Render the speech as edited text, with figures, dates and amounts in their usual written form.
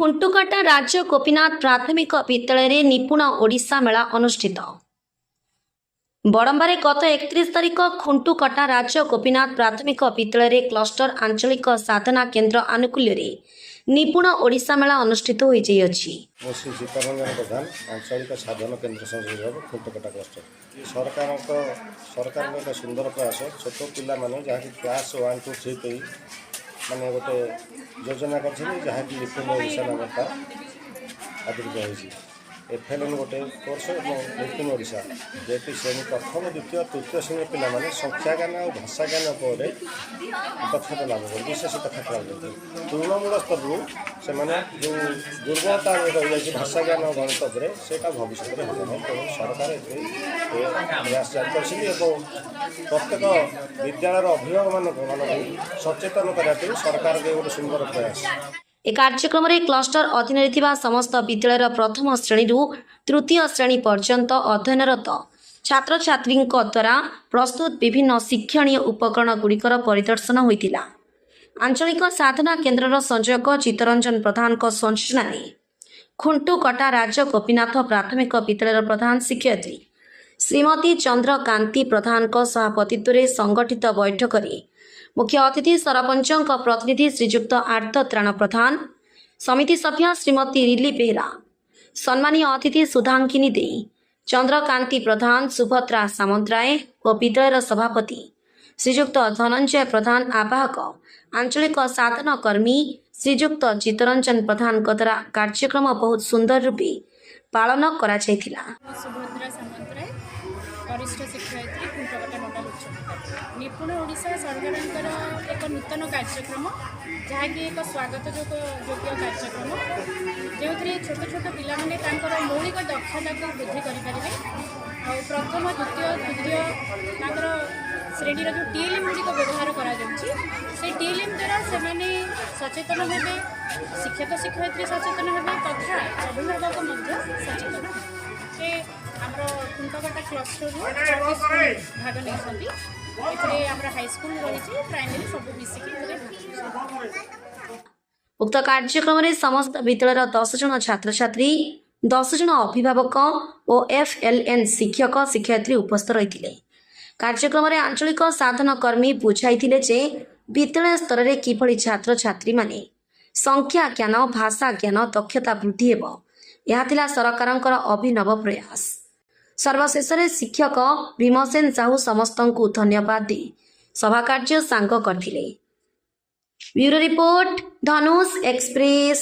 ଖୁଣ୍ଟୁକାଟା ରାଜ ଗୋପୀନାଥ ପ୍ରାଥମିକ ବିଦ୍ୟାଳୟରେ ନିପୁଣ ଓଡ଼ିଶା ମେଳା ଅନୁଷ୍ଠିତ। ବଡ଼ମ୍ବାରେ ଗତ 31 ତାରିଖ ଖୁଣ୍ଟୁକଟା ରାଜ ଗୋପୀନାଥ ପ୍ରାଥମିକ ବିଦ୍ୟାଳୟରେ କ୍ଲଷ୍ଟର ଆଞ୍ଚଳିକ ସାଧନା କେନ୍ଦ୍ର ଆନୁକୂଲ୍ୟରେ ନିପୁଣ ଓଡ଼ିଶା ମେଳା ଅନୁଷ୍ଠିତ ହୋଇଯାଇଅଛି। ମୁଁ ଶ୍ରୀ ଚିତ୍ତରଞ୍ଜନ ପ୍ରଧାନ, ଆଞ୍ଚଳିକ ସାଧନ କେନ୍ଦ୍ର ସଂଯୋଜକ, ଖୁଣ୍ଟକଟା କ୍ଲଷ୍ଟର। ସରକାରଙ୍କ ଏକ ସୁନ୍ଦର ପ୍ରୟାସ। ଛୋଟ ପିଲାମାନେ ଯାହାକି କ୍ଲାସ୍ 1, 2, 3 ପାଇଁ ମାନେ ଗୋଟେ ଯୋଜନା କରିଛନ୍ତି, ଯାହାକି ନିପୁଣ ଓଡ଼ିଶା ନାମରେ ତାର ଆବିର୍ଭୂତ ହୋଇଛି। ଏଫ୍ଏଲ୍ଏନ୍ ଗୋଟେ କୋର୍ସ ଏବଂ ନିପୁଣ ଓଡ଼ିଶା, ଯେହେତୁ ଶ୍ରେଣୀ ପ୍ରଥମ, ଦ୍ୱିତୀୟ, ତୃତୀୟ ଶ୍ରେଣୀର ପିଲାମାନେ ସଂଖ୍ୟା ଜ୍ଞାନ ଆଉ ଭାଷା ଜ୍ଞାନ ଉପରେ ଦକ୍ଷତା ଲାଭ କରନ୍ତି, ବିଶେଷ ଦକ୍ଷତା ଲାଭ କରନ୍ତି। ତୃଣମୂଳ ସ୍ତରରୁ ସେମାନେ ଯେଉଁ ଦୁର୍ବଳତା ରହିଯାଇଛି ଭାଷା ଜ୍ଞାନ ଓ ଗଣିତ ଉପରେ, ସେଇଟା ଭବିଷ୍ୟତରେ ହେବ ନାହିଁ। ତେଣୁ ସରକାର ଏଥିରେ ଏ ପ୍ରୟାସ ଜାରି କରିଛନ୍ତି ଏବଂ ପ୍ରତ୍ୟେକ ବିଦ୍ୟାଳୟର ଅଭିଭାବକମାନଙ୍କୁ ମାନଙ୍କୁ ସଚେତନ କରିବା ପାଇଁ ସରକାରଙ୍କ ଏ ଗୋଟେ ସୁନ୍ଦର ପ୍ରୟାସ। ଏ କାର୍ଯ୍ୟକ୍ରମରେ କ୍ଲଷ୍ଟର ଅଧୀନରେ ଥିବା ସମସ୍ତ ବିଦ୍ୟାଳୟର ପ୍ରଥମ ଶ୍ରେଣୀରୁ ତୃତୀୟ ଶ୍ରେଣୀ ପର୍ଯ୍ୟନ୍ତ ଅଧ୍ୟୟନରତ ଛାତ୍ରଛାତ୍ରୀଙ୍କ ଦ୍ୱାରା ପ୍ରସ୍ତୁତ ବିଭିନ୍ନ ଶିକ୍ଷଣୀୟ ଉପକରଣ ଗୁଡ଼ିକର ପରିଦର୍ଶନ ହୋଇଥିଲା। ଆଞ୍ଚଳିକ ସାଧନା କେନ୍ଦ୍ରର ସଂଯୋଜକ ଚିତ୍ତରଞ୍ଜନ ପ୍ରଧାନଙ୍କ ସଂଯୋଜନାରେ ଖୁଣ୍ଟୁକଟା ରାଜ ଗୋପୀନାଥ ପ୍ରାଥମିକ ବିଦ୍ୟାଳୟର ପ୍ରଧାନ ଶିକ୍ଷୟିତ୍ରୀ ଶ୍ରୀମତୀ ଚନ୍ଦ୍ରକାନ୍ତି ପ୍ରଧାନଙ୍କ ସଭାପତିତ୍ୱରେ ସଂଗଠିତ ବୈଠକରେ ମୁଖ୍ୟ ଅତିଥି ସରପଞ୍ଚଙ୍କ ପ୍ରତିନିଧି ଶ୍ରୀଯୁକ୍ତ ଆର୍ତ୍ତତ୍ରାଣ ପ୍ରଧାନ, ସମିତି ସଭ୍ୟା ଶ୍ରୀମତୀ ରିଲି ବେହେରା, ସମ୍ମାନୀୟ ଅତିଥି ସୁଧାଙ୍କିନୀ ଦେଇ, ଚନ୍ଦ୍ରକାନ୍ତି ପ୍ରଧାନ, ସୁଭଦ୍ରା ସାମନ୍ତରାୟ ଓ ବିଦ୍ୟାଳୟର ସଭାପତି ଶ୍ରୀଯୁକ୍ତ ଧନଞ୍ଜୟ ପ୍ରଧାନ, ଆବାହକ ଆଞ୍ଚଳିକ ସାଧନ କର୍ମୀ ଶ୍ରୀଯୁକ୍ତ ଚିତ୍ତରଞ୍ଜନ ପ୍ରଧାନଙ୍କ ଦ୍ୱାରା କାର୍ଯ୍ୟକ୍ରମ ବହୁତ ସୁନ୍ଦର ରୂପେ ପାଳନ କରାଯାଇଥିଲା। ମୁଁ ସୁଭଦ୍ରା ସାମନ୍ତରାୟ, ବରିଷ୍ଠ ଶିକ୍ଷୟିତ୍ରୀ, ଖୁଣ୍ଟକଟା ନୋଡାଲ ଉଚ୍ଚ ବିଦ୍ୟାଳୟ। ନିପୁଣ ଓଡ଼ିଶା ସରକାରଙ୍କର ଏକ ନୂତନ କାର୍ଯ୍ୟକ୍ରମ, ଯାହାକି ଏକ ସ୍ୱାଗତ ଯୋଗ୍ୟ କାର୍ଯ୍ୟକ୍ରମ, ଯେଉଁଥିରେ ଛୋଟ ଛୋଟ ପିଲାମାନେ ତାଙ୍କର ମୌଳିକ ଦକ୍ଷତାକୁ ବୃଦ୍ଧି କରିପାରିବେ। ଆଉ ପ୍ରଥମ, ଦ୍ୱିତୀୟ, ତୃତୀୟ ତାଙ୍କର ଶ୍ରେଣୀର ଯେଉଁ ଟିଏଲ୍ଏମ୍ ଗୁଡ଼ିକ ବ୍ୟବହାର କରାଯାଉଛି, ସେଇ ଟିଏଲ୍ଏମ୍ ଦ୍ୱାରା ସେମାନେ ସଚେତନ ହେବେ, ଶିକ୍ଷକ ଶିକ୍ଷୟିତ୍ରୀ ସଚେତନ ହେବେ ତଥା ଅଭିଭାବକ ମଧ୍ୟ ସଚେତନ ହେବେ। ସେ ଆମର ଖୁଣ୍ଟକଟା କ୍ଲଷ୍ଟରରୁ 4ଟି ସ୍କୁଲ ଭାଗ ନେଇଛନ୍ତି। ଏଥିରେ ଆମର ହାଇସ୍କୁଲ ରହିଛି, ପ୍ରାଇମେରୀ ସବୁ ମିଶିକି ଏଥିରେ ଭାଗ ନେଇଛନ୍ତି। ଉକ୍ତ କାର୍ଯ୍ୟକ୍ରମରେ ସମସ୍ତ ବିଦ୍ୟାଳୟର 10 ଜଣ ଛାତ୍ରଛାତ୍ରୀ, 10 ଜଣ ଅଭିଭାବକ ଓ ଏଫ୍ଏଲ୍ଏନ୍ ଶିକ୍ଷକ ଶିକ୍ଷୟିତ୍ରୀ ଉପସ୍ଥିତ ରହିଥିଲେ। କାର୍ଯ୍ୟକ୍ରମରେ ଆଞ୍ଚଳିକ ସାଧନ କର୍ମୀ ବୁଝାଇଥିଲେ ଯେ ବିଦ୍ୟାଳୟ ସ୍ତରରେ କିଭଳି ଛାତ୍ରଛାତ୍ରୀମାନେ ସଂଖ୍ୟା ଜ୍ଞାନ, ଭାଷା ଜ୍ଞାନ, ଦକ୍ଷତା ବୃଦ୍ଧି ହେବ, ଏହା ଥିଲା ସରକାରଙ୍କର ଅଭିନବ ପ୍ରୟାସ। ସର୍ବଶେଷରେ ଶିକ୍ଷକ ଭୀମସେନ ସାହୁ ସମସ୍ତଙ୍କୁ ଧନ୍ୟବାଦ ଦେଇ ସଭାକାର୍ଯ୍ୟ ସାଙ୍ଗ କରିଥିଲେ। Bureau report, Dhanush express.